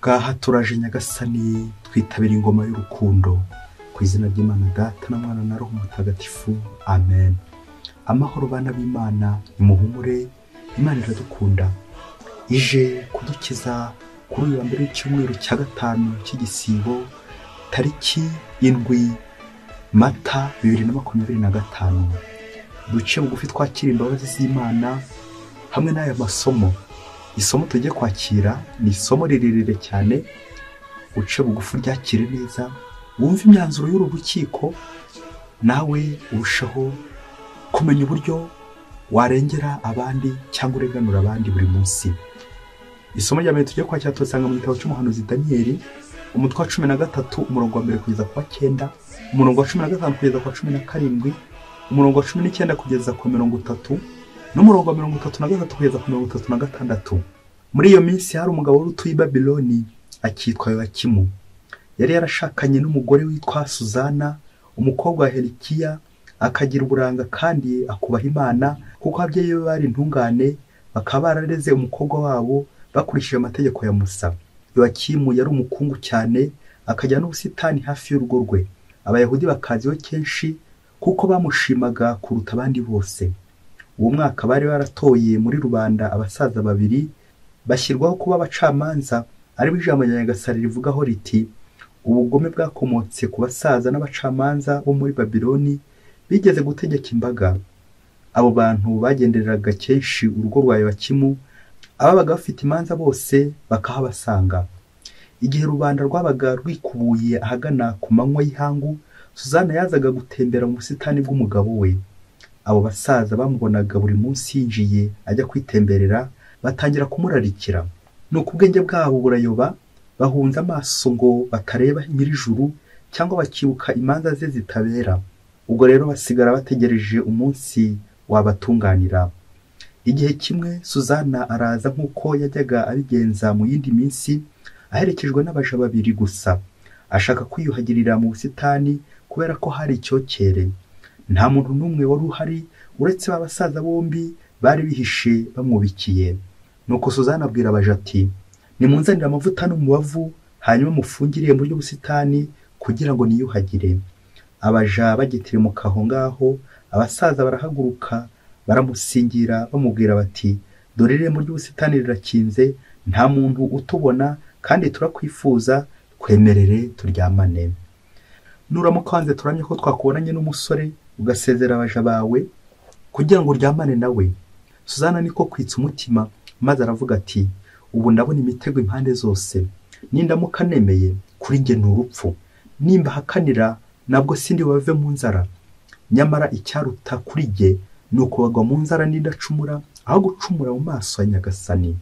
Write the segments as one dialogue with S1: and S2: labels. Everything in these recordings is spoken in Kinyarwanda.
S1: Ngaha turaje Nyagasani, twitabira ingoma y'urukundo. Ku izina ry'Imana Data na Mwana na Roho Mutagatifu, amen. Amahoro bana b'Imana, nimuhumure, Imana iradukunda. Ije kudukiza kuri uyu wa mbere w'icyumweru cya gatanu cy'igisibo, tariki 7 Mata 2025. Duce bugufi twakira imbabazi z'Imana hamwe n'aya masomo. Isomo tugiye kwakira ni isomo rirerire cyane, uce bugufi uryakire neza, wumve imyanzuro y'uru rukiko, nawe urushaho kumenya uburyo warengera abandi cyangwa urenganura abandi buri munsi. Isomo rya mbere tugiye kwakira turisanga mu gitabo cy'umuhanuzi Daniyeli, umutwe wa 13, umurongo wa 1 kugeza ku wa 9, umurongo wa 15 kugeza ku wa 17, umurongo wa 19 kugeza ku 30, n'umurongo wa 33 kugeza ku 36. Muri iyo minsi hari umugabo wari utuye i Babiloni akitwa Yowakimu. Yari yarashakanye n'umugore witwa Suzana, umukobwa wa Helikiya, akagira uburanga kandi akubaha Imana, kuko ababyeyi be bari intungane, bakaba barareze umukobwa wabo bakurikije amategeko ya Musa. Yowakimu yari umukungu cyane, akajya n'ubusitani hafi y'urugo rwe. Abayahudi bakaza iwe kenshi kuko bamushimaga kuruta abandi bose. Uwo mwaka bari baratoye muri rubanda abasaza babiri bashyirwaho kuba abacamanza, ari ijambo rya Nyagasani rivugaho riti: ubugome bwakomotse ku basaza n'abacamanza bo muri Babiloni bigeze gutegeka imbaga. Abo bantu bagendereraga kenshi urugo rwa Yowakimu, ababaga bafite imanza bose bakahabasanga. Igihe rubanda rwabaga rwikubuye ahagana ku manywa y'ihangu, Suzana yazaga gutembera mu busitani bw'umugabo we. Abo basaza bamubonaga buri munsi yinjiye ajya kwitemberera, batangira kumurarikira. Nuko ubwenge bwabo burayoba, bahunze amaso ngo batareba nyir'ijuru cyangwa bakibuka imanza ze zitabera. Ubwo rero basigara bategereje umunsi wabatunganira. Igihe kimwe Suzana araza nk'uko yajyaga abigenza mu yindi minsi, aherekejwe n'abaja babiri gusa. Ashaka kwiyuhagirira mu busitani kubera ko hari icyokere. Nta muntu n'umwe wari uhari uretse ba basaza bombi bari bihishe bamwubikiye. Nuko Suzana abwira abaja ati: nimunzanire amavuta n'umubavu, hanyuma mufungire muri ubusitani kugira ngo niyuhagire. Abaja bagitirimuka aho ngaho, abasaza barahaguruka baramusingira bamubwira bati: dore irembo ry'ubusitani rirakinze, nta muntu utubona, kandi turakwifuza, twemerere turyamane. Nuramuka wanze turamye ko twakubonanye n'umusore, ugasezera abaja bawe kugira ngo uryamane nawe. Suzana niko kwitsa umutima, maze aravuga ati: ubu ndabona imitego impande zose, nindamuka nemeye kuri njye ni urupfu, nimba hakanira nabwo sindi bave mu nzara. Nyamara icyaruta kuri jye ni ukubagwa mu nzara n'indacumura, aho gucumura mu maso ya Nyagasani.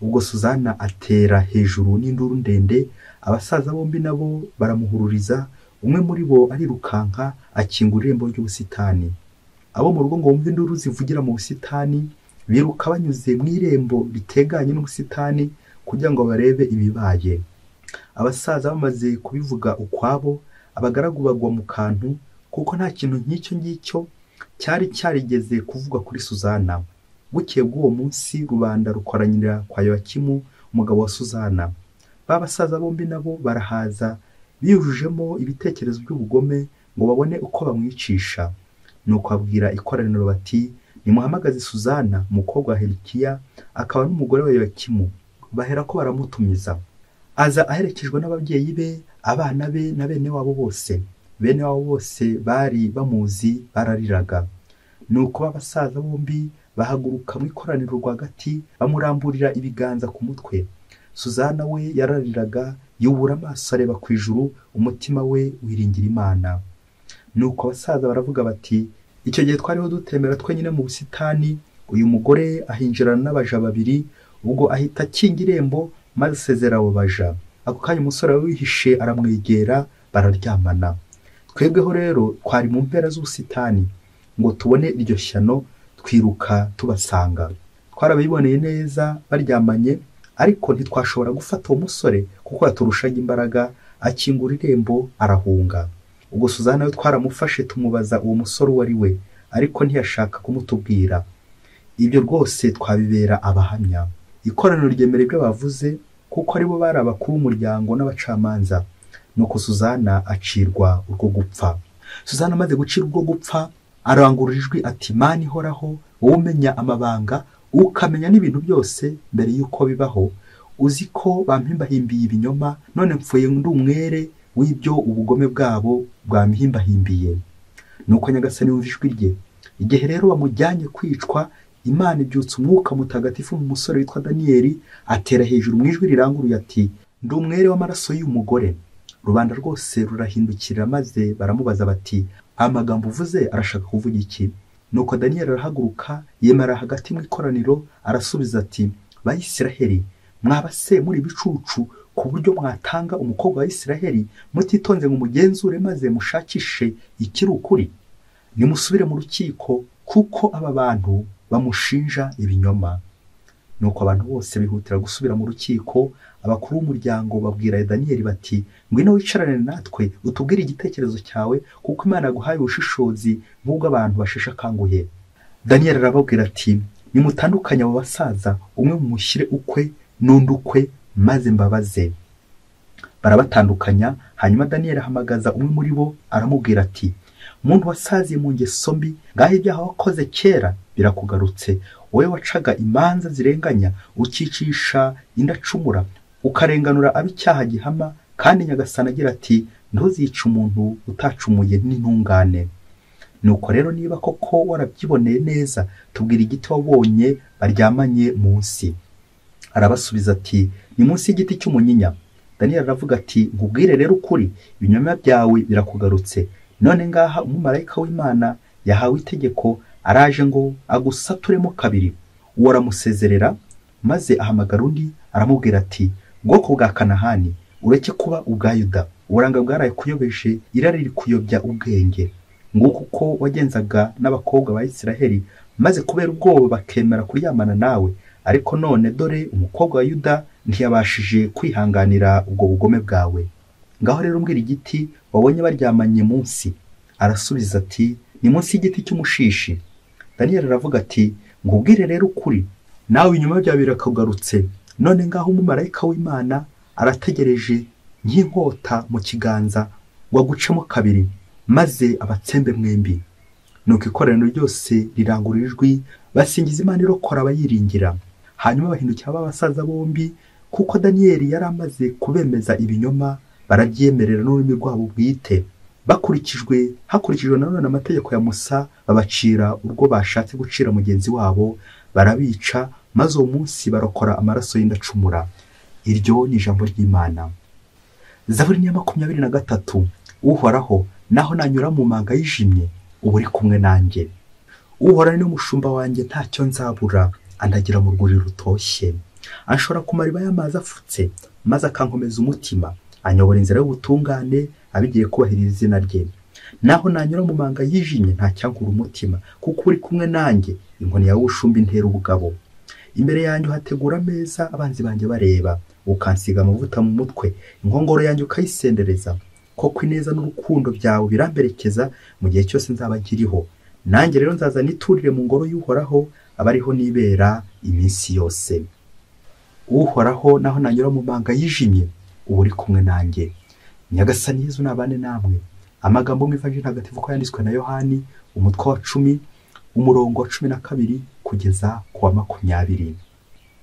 S1: Ubwo Suzana atera hejuru n'induru ndende, abasaza bombi nabo baramuhururiza, umwe muri bo arirukanka akingura irembo ry'ubusitani. Abo mu rugo ngo bumve induru zivugira mu busitani, biruka banyuze mu irembo riteganye n'ubusitani kugira ngo barebe ibibaye. Abasaza bamaze kubivuga ukwabo, abagaragu bagwa mu kantu, kuko nta kintu nk'icyo ngicyo cyari cyarigeze kuvugwa kuri Suzana. Bukeye bw'uwo munsi rubanda rukoranyira kwa Yowakimu, umugabo wa Suzana. Ba basaza bombi nabo barahaza, biyujujemo ibitekerezo by'ubugome ngo babone uko bamwicisha. Nuko abwira ikoraniro bati: nimuhamagaze Suzana, umukobwa wa Helikiya, akaba n'umugore wa Yowakimu. Bahera ko baramutumiza. Aza aherekejwe n'ababyeyi be, abana be na bene wabo bose. Bene wabo bose bari bamuzi barariraga. Nuko abasaza bombi bahaguruka mu ikoraniro rwagati, bamuramburira ibiganza ku mutwe. Suzana we yarariraga, yubura amaso areba ku ijuru, umutima we wiringira Imana. Nuko abasaza baravuga bati: icyo gihe twariho dutembera twenyine mu busitani, uyu mugore ahinjirana n'abaja babiri, ubwo ahita akinga irembo maze asezera abo baja. Ako kanya umusore wihishe aramwegera, bararyamana. Twebweho rero twari mu mpera z'ubusitani ngo tubone iryo shyano, twiruka tubasanga. Twarabiboneye neza baryamanye, ariko ntitwashobora gufata uwo musore kuko yaturushaga imbaraga, akingura irembo arahunga. Ubwo Suzana we twaramufashe tumubaza uwo musore uwo ari we, ariko ntiyashaka kumutubwira. Ibyo rwose twabibera abahamya. Ikoraniro ryemera ibyo bavuze, kuko aribo bari abakuru b'umuryango n'abacamanza. Nuko Suzana acirwa urwo gupfa. Suzana amaze gucira urwo gupfa, arangurura ijwi ati: Mana ihoraho, wowe umenya amabanga, ukamenya n'ibintu byose mbere y'uko bibaho, uzi ko bampimbahimbiye ibinyoma, none mpfuye ndi umwere w'ibyo ubugome bwabo bwampimbahimbiye. Nuko Nyagasani yumva ijwi rye. Igihe rero bamujyanye kwicwa, Imana ibyutsa umwuka mutagatifu mu musore witwa Daniyeli, atera hejuru mu ijwi riranguruye ati: Ndi umwere w'amaraso y'uyu mugore. Rubanda rwose rurahindukirira, maze baramubaza bati: Amagambo uvuze arashaka kuvuga iki? Nuko Daniyeli arahaguruka, yemera hagati mu ikoraniro, arasubiza ati: Bayisiraheli, mwaba se muri ibicucu ku buryo mwatanga umukobwa wa Isiraheli mutitonze ngo mugenzure maze mushakishe ikiri ukuri? Nimusubire mu rukiko, kuko aba bantu bamushinja ibinyoma. Nuko abantu bose bihutira gusubira mu rukiko. Abakuru b'umuryango babwira Daniyeli bati: Ngwino wicarane natwe utubwire igitekerezo cyawe, kuko Imana yaguhaye ubushishozi nk'ubwo abantu basheshe akanguhe. Daniyeli arababwira ati: Nimutandukanye abo basaza, umwe mumushyire ukwe n'undi ukwe, maze mbabaze. Barabatandukanya. Hanyuma Daniyeli ahamagaza umwe muri bo, aramubwira ati: Muntu wasaziye mu ngeso mbi, ngaho ibyaha wakoze kera birakugarutse. Wowe wacaga imanza zirenganya, ukicisha indacumura, ukarenganura ab'icyaha gihama, kandi Nyagasani agira ati: Ntuzice umuntu utacumuye n'intungane. Nuko rero niba koko warabyiboneye neza, tubwira igiti wabonye baryamanye munsi. Arabasubiza ati: Ni munsi y'igiti cy'umunyinya. Daniyeli aravuga ati: Nkubwire rero ukuri, ibinyoma byawe birakugarutse. None ngaha umumarayika w'Imana yahawe itegeko, araje ngo agusaturemo kabiri. Uwo aramusezerera, maze ahamagara undi, aramubwira ati: Bwoko bwa Kanahani, ureke kuba ubwa Yuda, uburanga bwaraye kuyobeje, irari rikuyobya ubwenge. Nguko uko wagenzaga n'abakobwa ba Isiraheli, maze kubera ubwoba bakemera kuryamana nawe. Ariko none dore umukobwa wa Yuda ntiyabashije kwihanganira ubwo bugome bwawe. Ngaho rero mbwira igiti wabonye baryamanye munsi. Arasubiza ati: Ni munsi y'igiti cy'umushishi. Daniyeli aravuga ati: Nkubwire rero ukuri, nawe inyuma byawe birakugarutse. None ngaho umumarayika w'Imana arategereje nk'inkota mu kiganza ngo agucemo kabiri, maze abatsembe mwembi. Nuko ikoraniro ryose rirangurura ijwi, basingiza Imana irokora abayiringira. Hanyuma bahindukira b'abasaza bombi, kuko Daniyeli yari amaze kubemeza ibinyoma, barabyemerera n'ururimi rwabo bwite. Hakurikijwe nanone amategeko ya Musa, babacira urwo bashatse gucira mugenzi wabo, barabica, maze uwo munsi barokora amaraso y'indacumura. Iryo ni ijambo ry'Imana. Zaburi ya 23. Uhoraho, naho nanyura mu manga yijimye, uba uri kumwe nanjye. Uhoraho ni umushumba wanjye, ntacyo nzabura, andagira mu rwuri rutoshye. Anshora ku mariba y'amazi afutse, maze akankomeza umutima. Anyobora inzira y'ubutungane, abigiye kubahiriza izina rye. Naho nanyura mu manga yijimye, ntacyankura umutima, kuko uri kumwe nanjye. Inkoni yawe ubushumba intera ubugabo. Imbere yanjye uhategura ameza, abanzi banjye bareba. Ukansiga amavuta mu mutwe, inkongoro yanjye ukayisendereza. Koko ineza n'urukundo byawe biramberekeza mu gihe cyose nzaba nkiriho. Nanjye rero nzaza niturire mu ngoro y'Uhoraho, abariho nibera iminsi yose. Uhoraho, naho nanyura mu manga yijimye, uba uri kumwe nanjye. Nyagasani Yezu nabane namwe. Amagambo mu Ivanjiri ntagatifu ko yanditswe na Yohani, umutwe wa 10, umurongo wa 12 kugeza ku wa 20.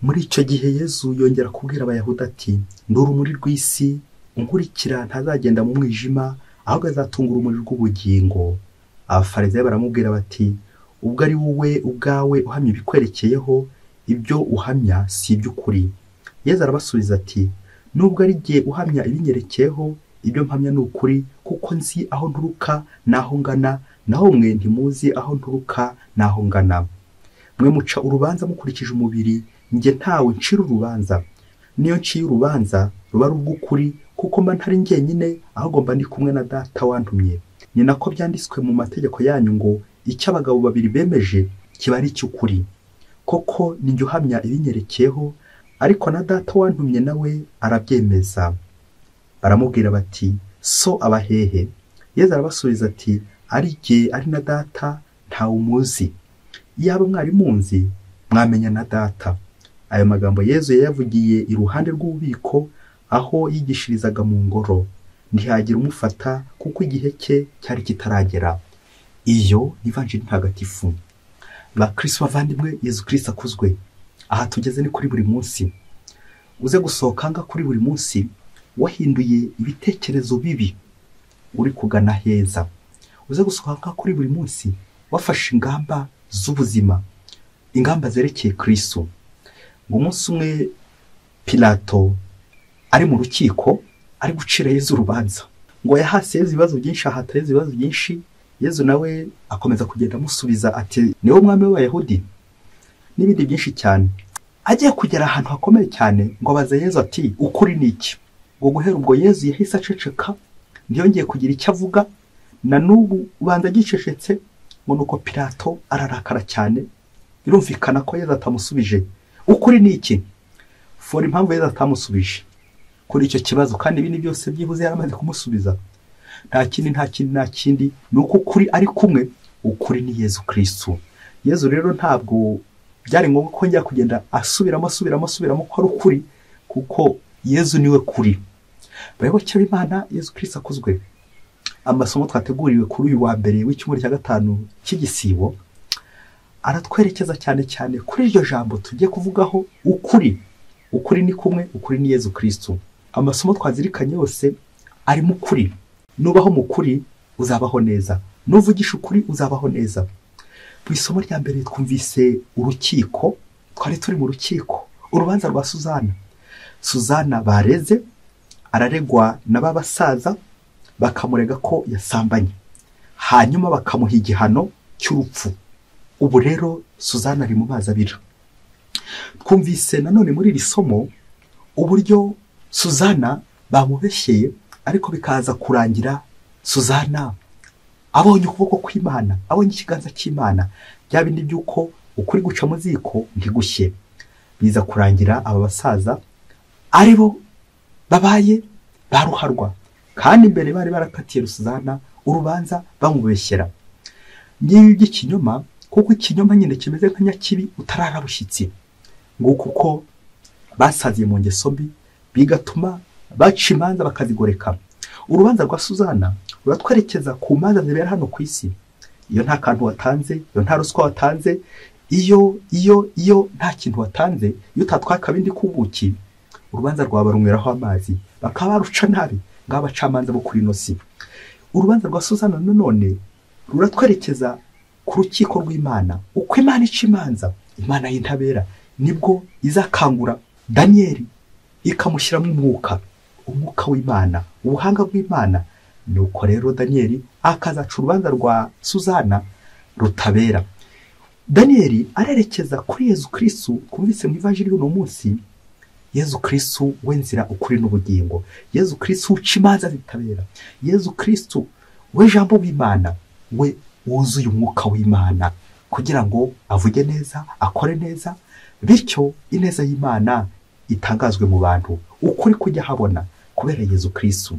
S1: Muri icyo gihe Yezu yongera kubwira Abayahudi ati: Ndi urumuri rw'isi, unkurikira ntazagenda mu mwijima, ahubwo azatunga urumuri rw'ubugingo. Abafarisayo baramubwira bati: Ubwo ari wowe ubwawe uhamya ibikwerekeyeho, ibyo uhamya si iby'ukuri. Yezu arabasubiza ati: Nubwo ari jye uhamya ibinyerekeyeho, ibyo mpamya ni ukuri, kuko nzi aho nturuka n'aho ngana, naho mwe ntimuzi aho nturuka n'aho ngana. Mwe muca urubanza mukurikije umubiri, njye ntawe ncira urubanza. Niyo nciye urubanza ruba ari urw'ukuri, kuko mba ntari njyenyine, ahubwo mba ndi kumwe na Data wantumye. Ni nako byanditswe mu mategeko yanyu ngo icyo abagabo babiri bemeje kiba ari icy'ukuri. Koko ni njye uhamya ibinyerekeyeho, ariko na Data wantumye nawe arabyemeza. Baramubwira bati: So aba hehe? Yezu arabasubiza ati: Ari jye ari na Data ntawe umuzi. Iyaba mwari munzi, mwamenya na Data. Ayo magambo Yezu yayavugiye iruhande rw'ububiko aho yigishirizaga mu ngoro. Ntihagira umufata kuko igihe cye cyari kitaragera. Iyo ni Ivanjiri ntagatifu. Bakristo bavandimwe, Yezu Kristo akuzwe. Aha tugeze ni kuri buri munsi. Uze gusohoka nga kuri buri munsi wahinduye ibitekerezo bibi uri kugana heza. Uze gusohoka kuri buri munsi wafashe ingamba z'ubuzima, ingamba zerekeye Kristo. Ngo umunsi umwe Pilato ari mu rukiko ari gucira Yezu urubanza, ngo yahase Yezu ibibazo byinshi, ahata Yezu ibibazo byinshi. Yezu nawe akomeza kugenda amusubiza ati niwe mwami w'Abayahudi n'ibindi byinshi cyane. Agiye kugera ahantu hakomeye cyane ngo abaze Yezu ati ukuri ni iki? Ngo guhera ubwo Yezu yahise aceceka, ntiyongeye kugira icyo avuga, na n'ubu ubanza agicecetse. Ngo nuko Pilato ararakara cyane, birumvikana ko Yezu atamusubije. Ukuri ni iki? Fora impamvu Yezu atamusubije kuri icyo kibazo, kandi ibindi byose byibuze yaramaze kumusubiza. Nta kindi, nta kindi, nta kindi, ni uko ukuri ari kumwe. Ukuri ni Yezu Kristo. Yezu rero ntabwo byari ngombwa ko njya kugenda asubiramo asubiramo asubiramo ko ari ukuri, kuko Yezu niwe kuri. Bayoboke b'Imana, Yezu Kristo akuzwe. Amasomo twateguriwe kuri uyu wa mbere w'icyumweru cya gatanu cy'igisibo aratwerekeza cyane cyane kuri iryo jambo tugiye kuvugaho, ukuri. Ukuri ni kumwe, ukuri ni Yezu Kristo. Amasomo twazirikanye yose arimo ukuri. Nubaho mu kuri uzabaho neza, nuvugisha ukuri uzabaho neza. Mu isomo rya mbere twumvise urukiko, twari turi mu rukiko, urubanza rwa Suzana. Suzana bareze, araregwa na ba basaza, bakamurega ko yasambanye, hanyuma bakamuha igihano cy'urupfu. Ubu rero Suzana ari mu mazi abira. Twumvise nanone muri iri somo uburyo Suzana bamubeshyeye, ariko bikaza kurangira Suzana abonye ukuboko kw'Imana, abonye ikiganza cy'Imana. Bya bindi by'uko ukuri guca mu ziko ntigushye. Biza kurangira aba basaza aribo babaye baruharwa, kandi mbere bari barakatiye Suzana urubanza bamubeshyera. Ngibi by'ikinyoma, kuko ikinyoma nyine kimeze nka nyakibi utarara bushyitsi. Nguko uko basaziye mu ngeso mbi, bigatuma baca imanza bakazigoreka. Urubanza rwa Suzana ruratwerekeza ku manza zibera hano ku isi. Iyo nta kantu watanze, iyo nta ruswa watanze, iyo iyo iyo nta kintu watanze, iyo utatwaye akabindi k'ubuki, urubanza rwawe barunyweraho amazi, bakaba baruca nabi ng'abacamanza bo kuri ino si. Urubanza rwa Suzana nanone ruratwerekeza ku rukiko rw'Imana, uko Imana ica imanza. Imana y'intabera nibwo izakangura Daniyeli ikamushyiramo umwuka, umwuka w'Imana, ubuhanga bw'Imana. Nuko rero Daniyeli akazaca urubanza rwa Suzana rutabera. Daniyeli arerekeza kuri Yezu Kristo twumvise mu Ivanjiri y'uno munsi. Yezu Kristo we nzira, ukuri n'ubugingo. Yezu Kristo uca imanza zitabera. Yezu Kristo we jambo w'Imana, we wuzuye umwuka w'Imana, kugira ngo avuge neza, akore neza, bityo ineza y'Imana itangazwe mu bantu, ukuri kujya habona kubera Yezu Kristo.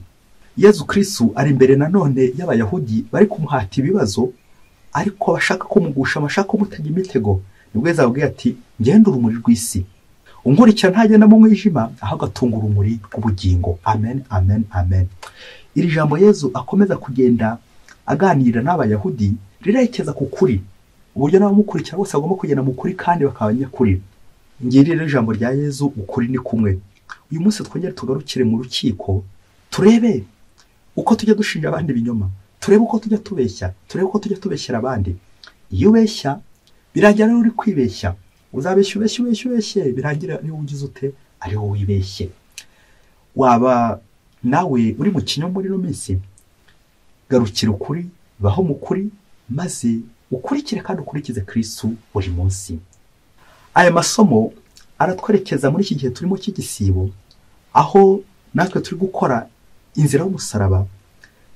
S1: Yezu Kristo ari imbere nanone y'Abayahudi bari kumuhata ibibazo, ariko bashaka kumugusha, bashaka kumutega imitego. Nibwo Yezu ababwiye ati ngende urumuri rw'isi, unkurikira ntagenda mu mwijima, ahubwo atunga urumuri rw'ubugingo. Amen, amen, amen. Iri jambo Yezu akomeza kugenda aganira n'Abayahudi rirerekeza ku kuri, uburyo n'abamukurikira bose bagomba kugenda mu kuri kandi bakaba nyakuri. Ngiri rero ijambo rya Yezu, ukuri ni kumwe. Uyu munsi twongere tugarukire mu rukiko, turebe uko tujya dushinja abandi ibinyoma, turebe uko tujya tubeshya, turebe uko tujya tubeshyera abandi. Iyo ubeshya birangira rero uri kwibeshya, uzabeshya ubeshye ubeshye ubeshye, birangira niba ugize ute ari wowe wibeshye. Waba nawe uri mu kinyoma muri ino minsi, garukira ukuri, baho mu kuri, maze ukurikire kandi ukurikize Kristo buri munsi. Aya masomo aratwerekeza muri iki gihe turimo cy'igisibo, aho natwe turi gukora inzira y'umusaraba,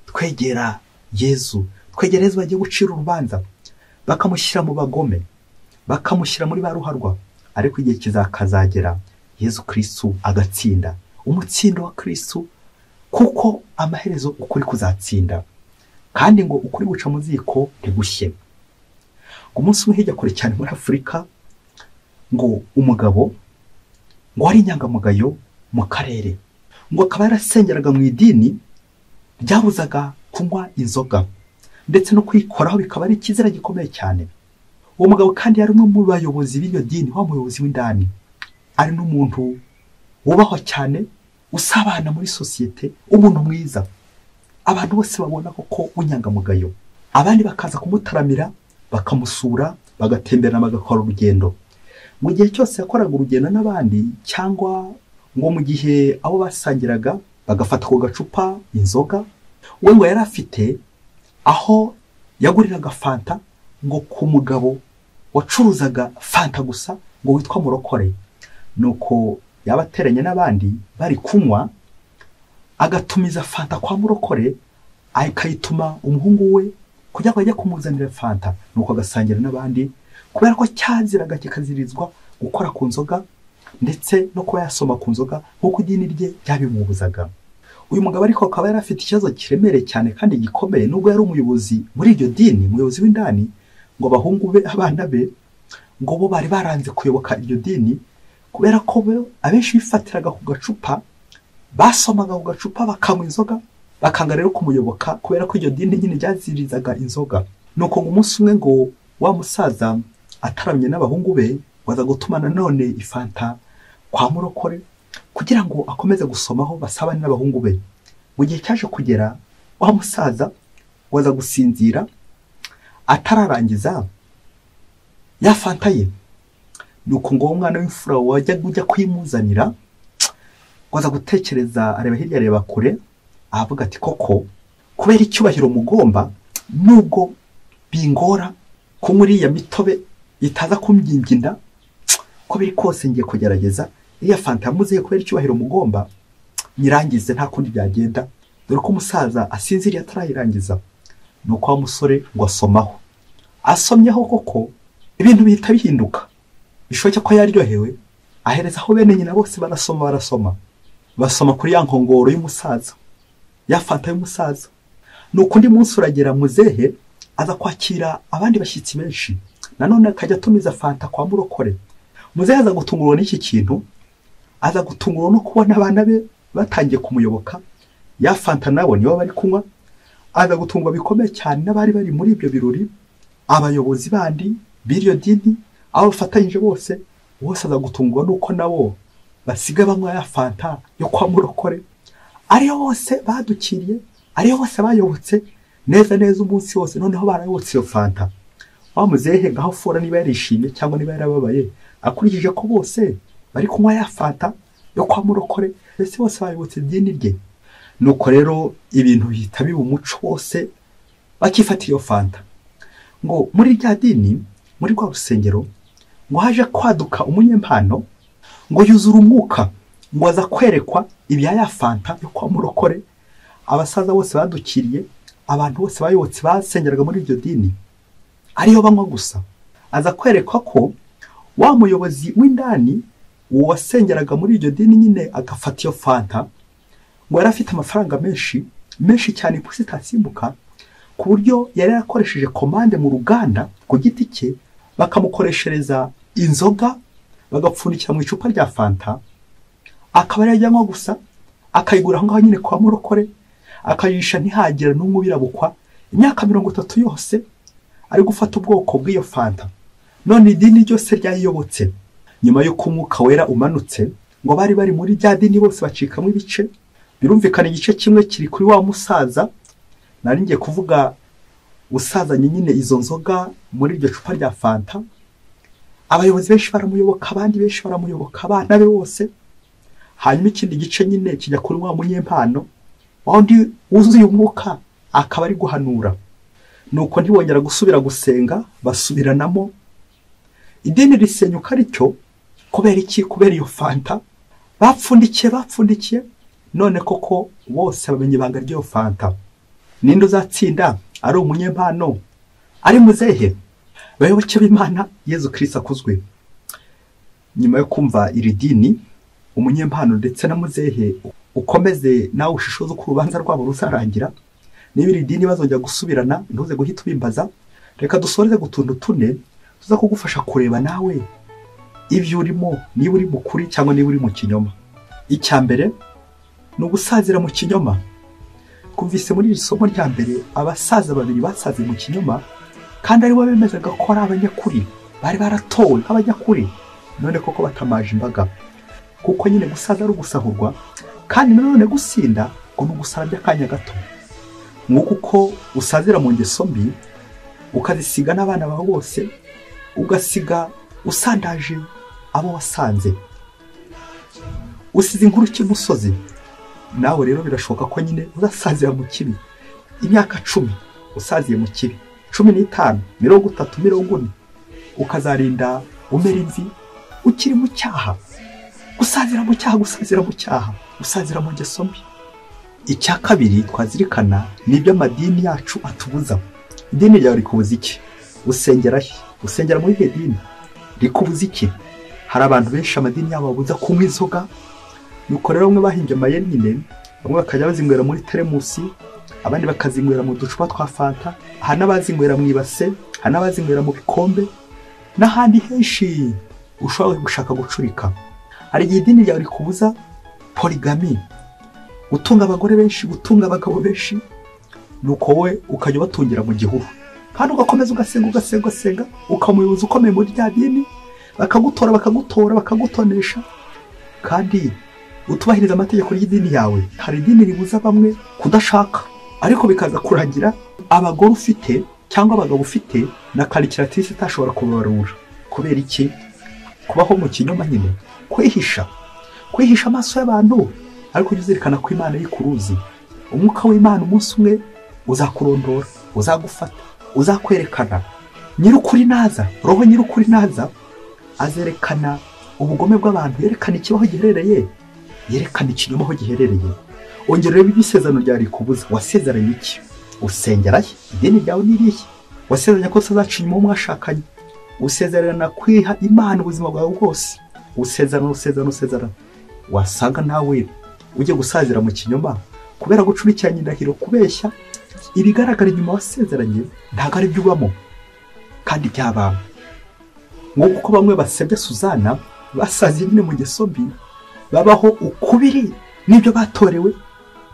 S1: twegera Yezu, twegera Yezu bagiye gucira urubanza, bakamushyira mu bagome, bakamushyira muri ba ruharwa, ariko igihe kizakazagera Yezu Kristo agatsinda, umutsindo wa Kristo, kuko amaherezo ukuri kuzatsinda, kandi ngo ukuri guca mu ziko ntigushye. Umunsi umwe hirya kure cyane muri Afurika, ngo umugabo ngo wari inyangamugayo mu karere, ngo akaba yarasengeraga mu idini ryabuzaga kunywa inzoga ndetse no kuyikoraho bikaba ari ikizira gikomeye cyane. Uwo mugabo kandi yari umwe mu bayobozi b'iryo dini, wa muyobozi w'indani, ari n'umuntu wubahwa cyane, usabana muri sosiyete, umuntu mwiza abantu bose babona koko w'inyangamugayo. Abandi bakaza kumutaramira, bakamusura, bagatemberana, bagakora urugendo. Mu gihe cyose yakoraga urugendo n'abandi, cyangwa ngo mu gihe abo basangiraga bagafata ku gacupa inzoga, we ngo yari afite aho yaguriraga fanta ngo ku mugabo wacuruzaga fanta gusa ngo witwa Murokore. Nuko yabateranye n'abandi bari kunywa, agatumiza fanta kwa Murokore, akayituma umuhungu we kugira ngo ajye kumuzanira fanta. Nuko agasangira n'abandi, kubera ko cyaziraga kikazirizwa gukora ku nzoga ndetse no kuba yasoma ku nzoga nk'uko idini rye ryabimubuzaga. Uyu mugabo ariko akaba yari afite ikibazo kiremereye cyane kandi gikomeye, nubwo yari umuyobozi muri iryo dini, umuyobozi w'indani, ngo abahungu be, abana be, ngo bo bari baranze kuyoboka iryo dini kubera ko bo abenshi bifatiraga ku gacupa, basomaga ku gacupa bakanywa inzoga, bakanga rero kumuyoboka kubera ko iryo dini nyine ryazirizaga inzoga. Nuko ngo umunsi umwe ngo wa musaza ataramye n'abahungu be, waza gutuma nanone ifanta kwa Murokore kugira ngo akomeze gusomaho basabane n'abahungu be. Mu gihe cyaje kugera, wa musaza waza gusinzira atararangiza ya fanta ye. Nuko ngo umwana w'imfura wajyaga ujya kuyimuzanira waza gutekereza, areba hirya areba kure, avuga ati koko kubera icyubahiro mugomba, nubwo bingora kunywa iriya mitobe itaza kumbyimbya inda, ko biri kose ngiye kugerageza iriya fanta yamuziye kubera icyubahiro mugomba nyirangize, nta kundi byagenda, dore ko umusaza asinziriye atarayirangiza. Nuko wa musore ngo asomaho, asomyeho koko ibintu bihita bihinduka. Bishoboke ko yaryohewe, ahereza aho bene nyina bose barasoma, barasoma, basoma kuri ya nkongoro y'umusaza, ya fanta y'umusaza. Nuko undi munsi uragera, muzehe aza kwakira abandi bashyitsi benshi, nanone akajya atumiza fanta kwa Murokore. Muzehe aza gutungurwa n'iki kintu, aza gutungurwa no kubona abana be batangiye kumuyoboka, ya fanta nabo nibo bari kunywa. Aza gutungwa bikomeye cyane n'abari bari muri ibyo birori, abayobozi bandi b'iryo dini, abo bafatanyije bose, bose aza gutungwa nuko nabo basiga banywa ya fanta yo kwa Murokore, ariyo bose badukiriye, ariyo bose bayobotse neza neza umunsi wose. Noneho barayobotse iyo fanta. Wa muzehe ngaho fora niba yarishimye cyangwa niba yarababaye, akurikije ko bose bari kunywa ya fanta yo kwa Murokore, ndetse bose bayobotse idini rye. Nuko rero ibintu bihita biba umuco, wose bakifata iyo fanta. Ngo muri rya dini, muri rwa rusengero, ngo haje kwaduka umunyempano, ngo yuzura umwuka, ngo aza kwerekwa ibya ya fanta yo kwa Murokore. Abasaza bose badukiriye, abantu bose bayobotse basengeraga muri iryo dini, ariyo banywa gusa. Aza kwerekwa ko wa muyobozi w'indani wasengeraga muri iryo dini nyine agafata iyo fanta, ngo yari afite amafaranga menshi menshi cyane ipusi itasimbuka, ku buryo yari yarakoresheje komande mu ruganda ku giti cye, bakamukoreshereza inzoga bagapfundikira mu icupa rya fanta, akaba yari ajyanywa gusa, akayigura aho ngaho nyine kwa Murokore, akayisha ntihagira n'umwe ubirabukwa. Imyaka 30 yose ari gufata ubwoko bw'iyo fanta, none idini ryose ryayiyobotse. Nyuma y'uko umwuka wera umanutse, ngo bari bari muri rya dini bose bacikamo ibice. Birumvikana igice kimwe kiri kuri wa musaza nari ngiye kuvuga, usazanye nyine izo nzoga muri iryo cupa rya fanta. Abayobozi benshi baramuyoboka, abandi benshi baramuyoboka, abana be bose. Hanyuma ikindi gice nyine kijya kuri wa munyempano, wa wundi wuzuye umwuka, akaba ari guhanura. Nuko ntibongera gusubira gusenga, basubiranamo. Idini risenyuka rityo. Kubera iki? Kubera iyo fanta bapfundikiye, bapfundikiye. None koko bose bamenye ibanga ry'iyo fanta. Ninde uzatsinda? Ari umunyempano, ari muzehe? Bayoboke b'Imana, Yezu Kristo akuzwe. Nyuma yo kumva iri dini, umunyempano ndetse na muzehe, ukomeze nawe ushishoze uko urubanza rwabo ruzarangira. Niba iri dini bazongera gusubirana, ntuze guhita ubimbaza. Reka dusoreze gutuntu tune tuza kugufasha kureba nawe ibyo urimo, niba uri mu kuri cyangwa niba uri mu kinyoma. Icya mbere ni ugusazira mu kinyoma. Twumvise muri iri somo rya mbere abasaza babiri basaze mu kinyoma, kandi aribo bemezaga ko ari abanyakuri, bari baratowe nk'abanyakuri, none koko batamaje imbaga. Kuko nyine gusaza ari ugusahurwa, kandi nanone gusinda ngo ni ugusara by'akanya gato. Nk'uko uko usazira mu ngeso mbi, ukazisiga n'abana bawe bose, ugasiga usandaje abo wasanze, usize inkuru cy'umusozi. Nawe rero birashoboka ko nyine uzasazira mu kibi imyaka 10 usaziye mu kibi, 15, 30, 40, ukazarinda umera imvi ukiri mu cyaha. Gusazira mu cyaha, gusazira mu cyaha, gusazira mu ngeso mbi. Icya kabiri twazirikana ni ibyo amadini yacu atubuza. Idini ryawe rikubuza iki? Usengera he? Usengera muri he dini? Rikubuza iki? Hari abantu benshi amadini yabo abuza kunywa inzoga. Nuko rero bamwe bahimbye amayeri nyine, bamwe bakajya bazinywera muri teremusi, abandi bakazinywera mu ducupa twa fanta, hari n'abazinywera mu ibase, hari n'abazinywera mu bikombe, n'ahandi henshi ushobora gushaka gucurika. Hari igihe idini ryawe rikubuza polygamy, gutunga abagore benshi, gutunga abagabo benshi, nuko wowe ukajya ubatungira mu gihuru, kandi ugakomeza ugasenga ugasenga ugasenga, ukaba umuyobozi ukomeye muri rya dini, bakagutora bakagutora bakagutonesha, kandi utubahiriza amategeko y'idini yawe. Hari idini ribuza bamwe kudashaka, ariko bikaza kurangira abagore ufite cyangwa abagabo ufite na calculatrice itashobora kubarura. Kubera iki? Kubaho mu kinyoma nyine, kwihisha, kwihisha amaso y'abantu. Ariko ujye uzirikana ko Imana yikuruzi. Umwuka w'Imana umunsi umwe uzakurondora, uzagufata, uzakwerekana. Nyir'ukuri naza, roho nyir'ukuri naza, azerekana ubugome bw'abantu, yerekana ikibaho giherereye, yerekana ikinyoma aho giherereye. Ongera urebe ibisezerano ryawe rikubuza. Wasezeranye iki? Usengera he? Idini ryawe ni irihe? Wasezeranye ko utazaca inyuma uwo mwashakanye, usezerana kwiha Imana ubuzima bwawe bwose, usezerana usezerana usezerana. Wasanga nawe ujye gusazira mu kinyoma kubera gucurikiranya indahiro, kubeshya. Ibigaragara inyuma wasezeranye ntabwo ari byo ubamo kandi by'abantu. Nk'uko uko bamwe basebya Suzana, basaziye nyine mu ngeso mbi, babaho ukubiri n'ibyo batorewe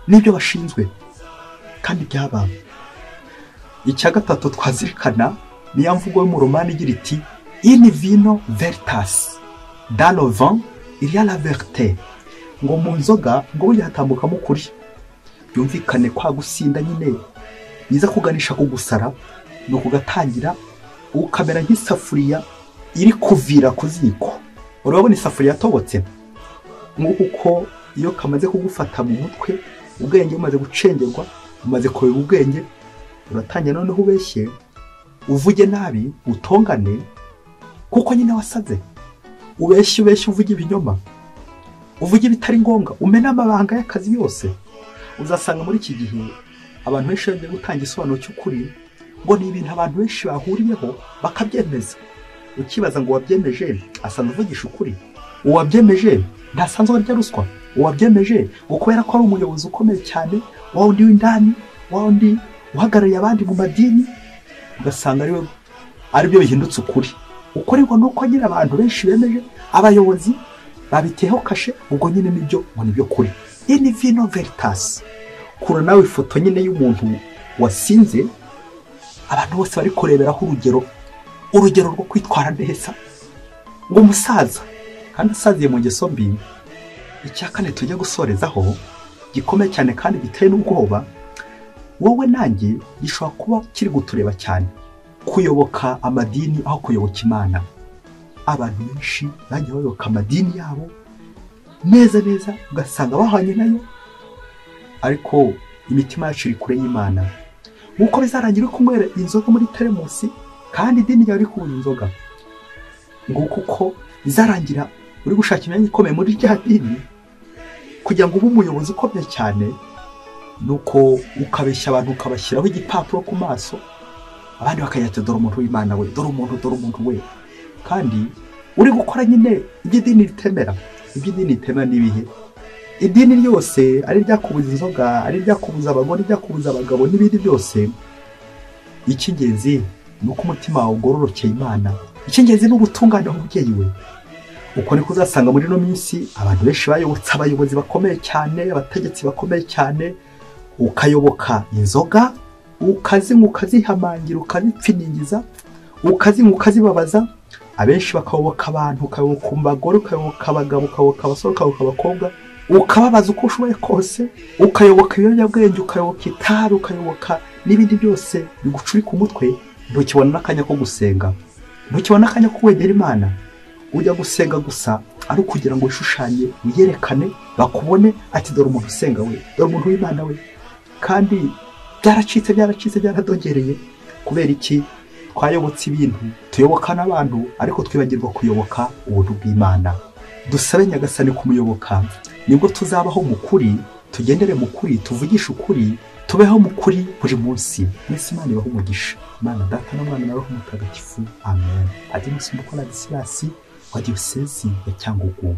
S1: n'ibyo bashinzwe kandi by'abantu. Icya gatatu twazirikana ni ya mvugo y'umuromani igira iti in vino veritas, dans le vin il y a la vérité. Ngo mu nzoga ngo burya hatambukamo ukuri. Byumvikane kwa gusinda nyine biza kuganisha ku gusara, ni ukugatangira ukamera nk'isafuriya iri kuvira ku ziko. Urabona isafuriya yatobotse, nk'uko uko iyo kamaze kugufata mu mutwe, ubwenge bumaze gucengerwa, umaze kureba ubwenge, uratangira noneho ubeshye, uvuge nabi, utongane, kuko nyine wasaze. Ubeshye ubeshye, uvuge ibinyoma, uvuge ibitari ngombwa, umena amabanga y'akazi yose. Uzasanga muri iki gihe abantu benshi bagiye gutanga igisobanuro cy'ukuri, ngo ni ibintu abantu benshi bahuriyeho bakabyemeza. Ukibaza ngo uwabyemeje asanzwe uvugisha ukuri, uwabyemeje ntasanzwe arya ruswa, uwabyemeje ngo kubera ko ari umuyobozi ukomeye cyane, wa wundi w'indani, wa wundi uhagarariye abandi mu madini, ugasanga aribyo bihindutse ukuri. Ukuri ngo nuko nyine abantu benshi bemeje, abayobozi babiteyeho kashe, ubwo nyine nibyo ngo nibyo kuri. In vino veritas. Kura nawe ifoto nyine y'umuntu wasinze, abantu bose bari kureberaho urugero, urugero rwo kwitwara neza, ngo umusaza kandi asaziye mu ngeso mbi. Icya kane tujya gusorezaho gikomeye cyane kandi giteye n'ubwoba, wowe nanjye gishobora kuba kiri gutureba cyane, kuyoboka amadini aho kuyoboka Imana. Abantu benshi bagiye bayoboka amadini yabo neza neza, ugasanga bahanye nayo, ariko imitima yacu iri kure y'Imana. Nk'uko bizarangira uri kunywera inzoga muri teremusi kandi idini ryawe riri kunywa inzoga, nguko uko bizarangira uri gushaka imyanya ikomeye muri rya dini kugira ngo ube umuyobozi ukomeye cyane, nuko ukabeshya abantu ukabashyiraho igipapuro ku maso, abandi bakajya ati dore umuntu w'Imana we, dore umuntu, dore umuntu we, kandi uri gukora nyine ibyo idini ritemera. Ibyo idini ritemera ni ibihe? Idini ryose ari ryakubuza inzoga, ari ryakubuza abagore, ryakubuza abagabo n'ibindi byose, icy'ingenzi ni uko umutima wawe ugororokeye Imana. Icy'ingenzi ni ubutungane w'umubyeyi we. Uko niko uzasanga muri ino minsi abantu benshi bayobotse abayobozi bakomeye cyane, abategetsi bakomeye cyane. Ukayoboka inzoga, ukazinywa ukazihamangira, ukazipfiningiza, ukazinywa ukazibabaza. Abenshi bakayoboka abantu, ukayoboka abagore, ukayoboka abagabo, ukayoboka abasore, ukayoboka abakobwa, ukababaza uko ushoboye kose, ukayoboka ibiyobyabwenge, ukayoboka itabi, ukayoboka n'ibindi byose bigucurika umutwe. Ntukibona n'akanya ko gusenga, ntukibona n'akanya ko kwegera Imana. Ujya gusenga gusa ari ukugira ngo wishushanye, wiyerekane, bakubone ati dore umuntu usenga we, dore umuntu w'Imana we. Kandi byaracitse, byaracitse, byaradogereye. Kubera iki? Twayobotse ibintu, tuyoboka n'abantu, ariko twibagirwa kuyoboka ubuntu bw'Imana. Dusabe Nyagasani kumuyoboka, nibwo tuzabaho mu kuri, tugendere mu kuri, tuvugishe ukuri, tubeho mu kuri buri munsi. Mwese Imana ibahe umugisha. Imana Data na Mwana na Roho Mutagatifu. Amen. Padiri Masumbuko Ladislas wa Diyosezi ya Cyangugu.